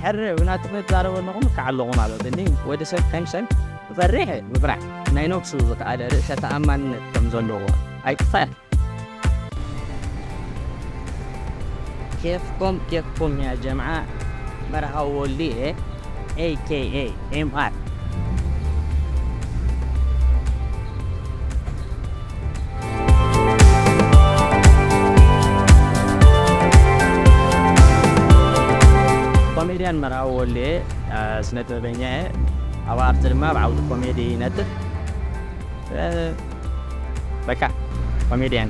ሕረ ብናትነት ዛረበ ኣለኹም ከዓ ኣለኹ ማለት እኒ ወዲ ሰብ ከም ሰብ ፈሪሕ ምፍራሕ ናይ ነብሱ ዝከኣለ ርእሰ ተኣማንነት ከም ዘለዎ ኣይክፋል። ኬፍኩም ኬፍኩም ያ ጀምዓ መርሃዊ ወልድየ ኤ ኬ ኤ ኤም ኣር። ኮሜድያን መርሃዊ ወልድየ ስነ ጥበበኛ እየ። ኣብ ኣርቲ ድማ ኣብ ዓውዲ ኮሜዲ ይነጥፍ። በቃ ኮሜድያን።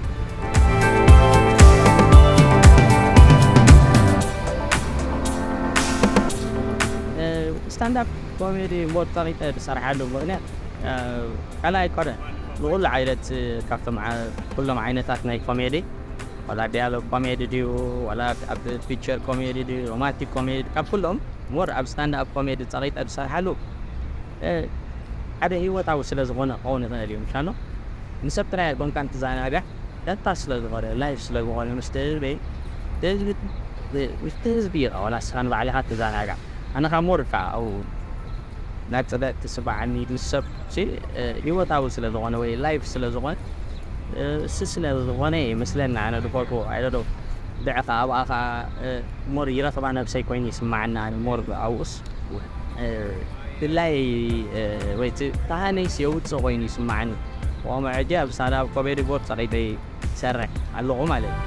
ስታንዳፕ ኮሜዲ ሞድ ፈቂጠ ዝሰርሓሉ ምክንያት ካልኣይ ኮነ ንኩሉ ዓይነት ካብቶም ኩሎም ዓይነታት ናይ ኮሜዲ ዋላ ዲያሎግ ኮሜዲ ድዩ ዋላ ኣብ ፒክቸር ኮሜዲ ድዩ ሮማንቲክ ኮሜዲ ካብ ኩሎም ሞር ኣብ ስታንድ ኣፕ ኮሜዲ ጸቂጠ ዝሰርሓሉ ሓደ ህይወታዊ ስለ ዝኾነ ክኸውን ይኽእል እዩ። ምሻኖ ንሰብ ጥራይ ኣይኮንካን ትዘናጋዕ፣ ነታ ስለ ዝኾነ ላይፍ ስለ ዝኾነ ምስቲ ህዝቢ ምስቲ ህዝቢ ኢኻ ዋላ ስኻ ንባዕልኻ ትዘናጋዕ። ኣነ ካብ ሞር ከዓ ኣብኡ ናብ ጽብቕቲ ስምዓኒ ምስ ሰብ ህይወታዊ ስለ ዝኾነ ወይ ላይፍ ስለ ዝኾነ እሱ ስለ ዝኾነ ይመስለኒ ኣነ ዝፈትዎ ኣይደዶ ብዕ ከዓ ኣብኣ ከዓ ሞር ይረኽባ ነብሰይ ኮይኑ ይስምዓኒ ኣነ ሞር ኣብኡስ ብላይ ወይ ተሃነይስ የውፅእ ኮይኑ ይስምዓኒ። ከምኡ ሕጂ ኣብ ስታንዳፕ ኮሜዲ ቦርድ ፀቂጠይ ይሰርሕ ኣለኹ ማለት እዩ።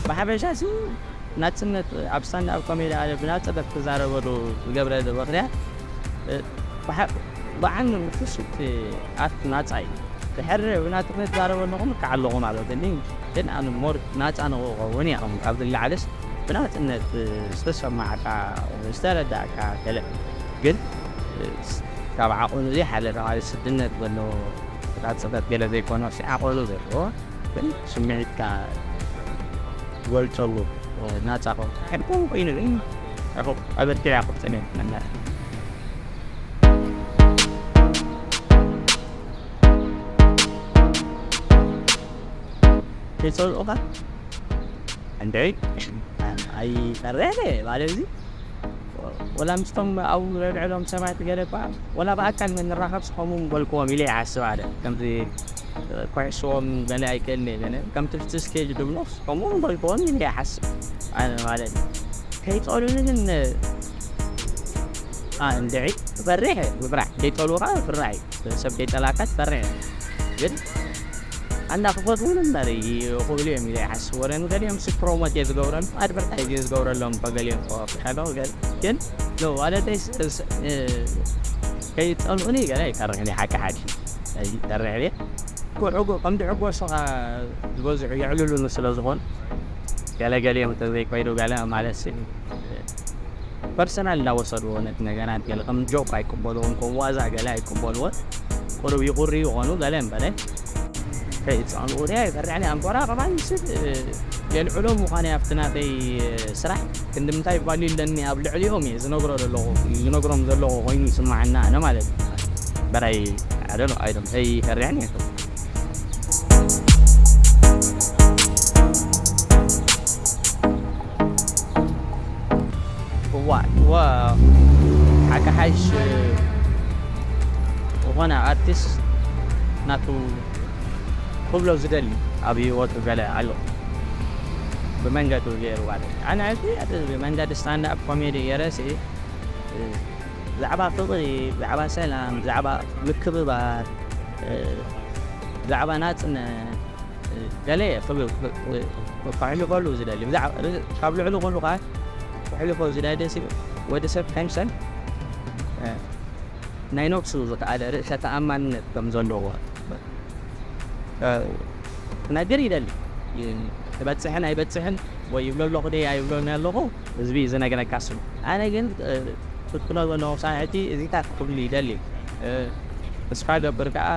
ብሓፈሻ ሲ ናጽነት ኣብ ስታንድ ኣፕ ኮሜዲ ኣለ ብናጽነት ክዛረበሉ ዝገብረ ምኽንያት ብዓል ንፍስ እቲ ኣርት ናጻ እዩ። ድሕሪ ብናጽነት ዛረበ ኣለኹ ምክዓ ኣለኹ ማለት እኒ ግን ኣነ ሞር ናጻ ንክኸውን እያ ኣብዚ ላዕልስ ብናጽነት ዝተሰማዕካ ዝተረዳእካ ገለ ግን ካብ ዓቕኑ ዘይሓለፈ ማለት ስድነት ዘለዎ ናጽነት ገለ ዘይኮነ ዓቕኑ ዘለዎ ግን ስምዒትካ ገልጸሉ ናጻ ኮ ሕድኩም ኮይኑ ርኢን ኣበርቲዕ ኣቁርጽን መና ከይጸልኡኻ እንደ ኣይፈረደ ማለት እዚ ወላ ምስቶም ኣብኡ ዝረድዕሎም ሰባት ገለ እኳ ወላ ብኣካል መንራኸብ ስኸሙ ምበልክዎም ኢለ ይሓስብ ኣለ ከምዚ ኩሕስዎም ገለ ኣይክእልን እየ ገለ ከምቲ ብቲ ስቴጅ ድብሎ ከምኡ ምበልክዎም ኢለ ይሓስብ ኣነ ማለት እዩ ከይፀሉኒ ግን እንድዒ ፈሪሕ ምፍራሕ ከይፀልውካ ፍራሕ እዩ ሰብ ከይፀላካ ትፈርሕ እዩ ግን ኣና ክፈትውን እምበር ክብሉ እዮም ኢለ ይሓስብ ወረ ንገሊኦም ሲ ፕሮሞት እየ ዝገብረሎም ኣድቨርታይዝ እየ ዝገብረሎም በገሊኦም ከወፍሻዶ ግን ኖ ዋለተይ ከይፀልኡኒ ገለ ይፈርሕ እየ ሓቂ ሓቂ ይፈርሕ እየ ክዕጎ ከም ድዕጎ ስኻ ዝበዝሑ የዕልሉኒ ስለ ዝኾን ገለ ገሊኦም ተዘይኮይኑ ገለ ማለት ፐርሰናል እንዳወሰድዎ ነቲ ነገራት ገለ ከም ጆክ ኣይቅበልዎን ከም ዋዛ ገለ ኣይቅበልዎን ቁሩብ ይቁሪ ይኾኑ ገለ እምበረ ከይፃንኡ ሪያ ይፈርዕኒ ኣንኮራ ቀባን ስብ የልዕሎ ምዃነ ኣብቲ ናተይ ስራሕ ክንዲ ምንታይ ቫልዩ ኣለኒ ኣብ ልዕሊኦም እየ ዝነግሮ ዘለኹ ዝነግሮም ዘለኹ ኮይኑ ይስማዓና ኣነ ማለት እዩ በራይ ኣደሎ ኣይዶም ተይ ይፈርዕኒ እዋ እዋ ሓቂ ሓይሽ ዝኾነ ኣርቲስት ናቱ ክብሎ ዝደሊ ኣብ ህይወቱ ገለ ኣሎ ብመንገዱ ገይሩ ማለት ኣነ ሕዚ ብመንገዲ ስታንድ ኣፕ ኮሜዲ ገይረ ሲ ብዛዕባ ፍቕሪ ብዛዕባ ሰላም ብዛዕባ ምክብባር ብዛዕባ ናፅነት ገለ ክሕልፈሉ ዝደሊ ካብ ልዕሊ ኩሉ ከዓ ክሕልፎ ዝደሊ ወዲ ሰብ ከምሰል ናይ ነብሱ ዝከኣለ ርእሰ ተኣማንነት ከም ዘለዎ ክነግር ይደሊ። ይበፅሕን ኣይበፅሕን ወይ ይብሎ ኣለኹ ደይ ኣይብሎን ኣለኹ ህዝቢ እዩ ዝነግረካ ስሙ። ኣነ ግን ክትክኖ ዘለኹ ሳሕቲ እዚታት ክብሉ ይደሊ። ተስፋ ገብር ከዓ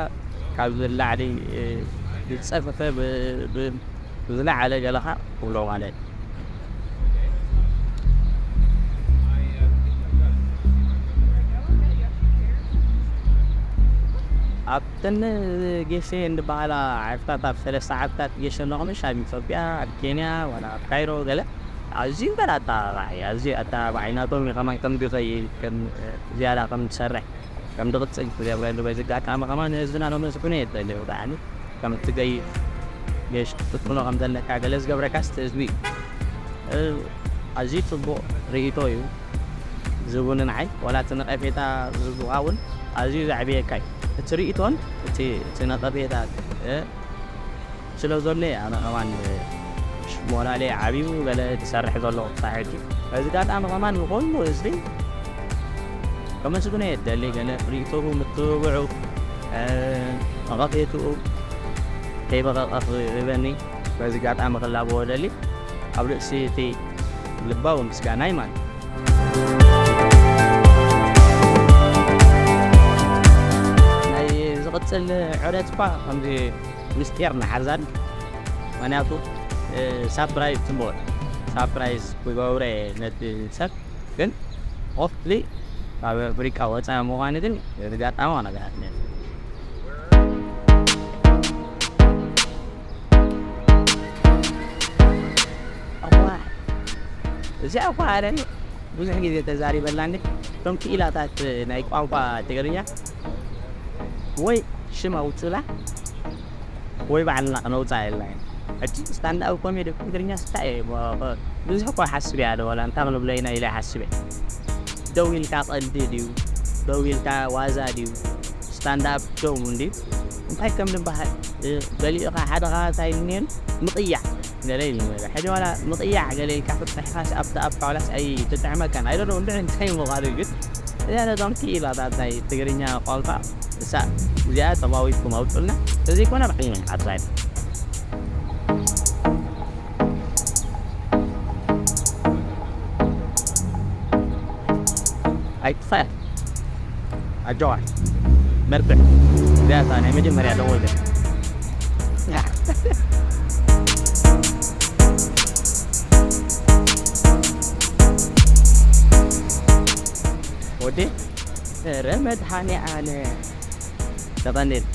ካብ ዝላዕሊ ዝፀፈፈ ብዝለዓለ ገለኻ ክብሎ ማለት ኣብተን ጌሴ እንድበሃላ ዓርታት ኣብ ሰለስተ ዓርታት ጌሸ ኣለኹ፣ ምሽ ኣብ ኢትዮጵያ፣ ኣብ ኬንያ፣ ዋላ ኣብ ካይሮ ገለ ኣዝዩ ገለ ኣተባባዕ እዩ። ኣዝዩ ኣተባባዕ እዩ። ናቶም እዩ ከማን ከም ድኸይድ፣ ከም ዝያዳ ከም ትሰርሕ፣ ከም ድቕጽል ክገብረሉ። በዚ ኣጋጣሚ ከማን ንህዝብና ነመስግኖ እየ ዝደሊ። ብጣዕሚ ከም እትገይሽ ክትፍትኖ ከም ዘለካ ገለ ዝገብረካስ እቲ ህዝቢ እዩ። እ፣ ኣዝዩ ጽቡቕ ርእይቶ እዩ ዝህቡኒ ንዓይ። ዋላ እቲ ነቐፌታ ዝህቡኻ እውን ኣዝዩ ዘዕብየካ እዩ። እቲ ርእይቶን እቲ፣ እቲ ነቐፌታ፣ እ፣ ስለ ዘሎ እየ ኣነ ከማን ሞራለይ ዓብዩ ገለ ዝሰርሕ ዘለኹ ክሳዕ ሕጂ። በዚ ኣጋጣሚ ከማን ንኹሉ ህዝቢ ከመስግኖ እየ ዝደሊ። ገለ ርእይቶኡ፣ ምትብብዑ፣ እ፣ ነቐፌትኡ ከይበቐቐ ክህበኒ በዚ ኣጋጣሚ ክላበዎ እደሊ። ኣብ ርእሲ እቲ ልባዊ ምስጋናይ ማለት እዩ። ናይ ዝቕጽል ዑደት እኳ ከምዚ ምስጢር ንሓዛል። ምኽንያቱ፣ እ፣ ሳፕራይዝ ጽቡቕ፣ ሳፕራይዝ ክገብረ ነቲ ሰብ ግን ሆፕሊ ካብ ኣፍሪቃ ወጻኢ ምዃኑ ግን ዘጋጠመ ነገራት የለን። እዋ፣ እዚኣ እኳ ኣረኒ ብዙሕ ግዜ ተዛሪበላኒ። እቶም ክኢላታት ናይ ቋንቋ ትግርኛ ወይ ሽም ኣውፅላ ወይ ባዕልና ክነውፃ የላይን። ሕጂ ስታንዳብ ኮሜዲ ትግርኛ ስታይ ብዙሕ እኳ ሓስብ እያ፣ ዶ ዋላ እንታይ ክንብሎ ኢና ኢለ ሓስብ እየ። ደው ኢልካ ቀልዲ ድዩ፣ ደው ኢልካ ዋዛ ድዩ፣ ስታንዳብ ሾው እንዲ እንታይ ከም ዝበሃል፣ እ፣ ገሊኡ ኸዓ ሓደ ኸዓ እንታይ እዩ ነይሩ፣ ምቕያዕ ገለ ኢሉ ነይሩ። ሕጂ ዋላ ምቕያዕ ገለ ኢልካ ፍትሕኻስ ኣብቲ ኣብታ ዋላስ ኣይትጥዕመካን። I don't know እንድዒ እንታይ ምዃኑ ግን እዚኣ ነቶም ክኢላታት ናይ ትግርኛ ቋንቋ እሳ እዚኣ ተማዊትኩም ኣውጡልና። እዚ ኮነ ባዕልና ንዓባይ ኣይትፋያ ኣጆኻ መርብሕ እዚኣታ ናይ መጀመርያ ደወል ወዲ ረ መድሃኒ ኣለ ተቐኒል